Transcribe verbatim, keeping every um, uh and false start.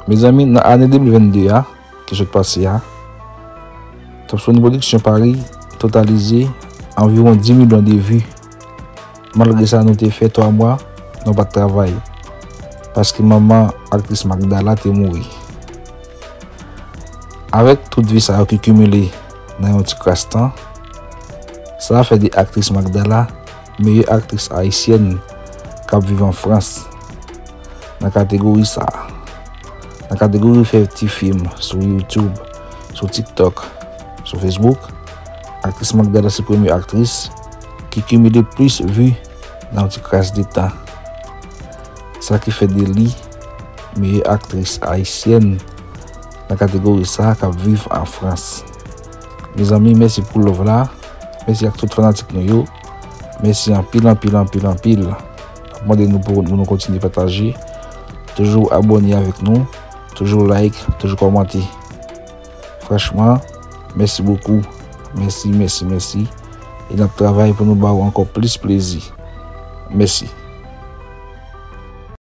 Mezanmi, nan ane de mil vennde a ki sot pase a, Top Sony Production Paris totalize anviwon dis milyon de vi. Malgre sa, nou te fè twa mwa nou pa t travay, paske manman aktris Magdala te mouri. Avèk tout vi sa yo ki kimile nan yon ti kras tan, sa fè de aktris Magdala meyè aktris ayisyèn k ap viv an Frans nan kategori sa a. Nan kategori fè ti fim sou YouTube, sou TikTok, sou Facebook, aktris Magdala se premye aktris ki kimile plis vi nan yon ti kras de tan. Sa ki fè de li meyè aktris ayisyèn nan kategori sa a k ap viv an Frans. Mezanmi, mèsi pou love la. Mèsi ak tout fanatik nou yo. Mèsi anpil, anpil, anpil, anpil. N ap mande nou pou nou kontinye pataje. Toujou abòne avèk nou. Toujou like, toujou kòmante. Franchman, mèsi bokou. Mèsi, mèsi, mèsi. E n ap travay pou nou ba w ankò plis plezi. Mèsi.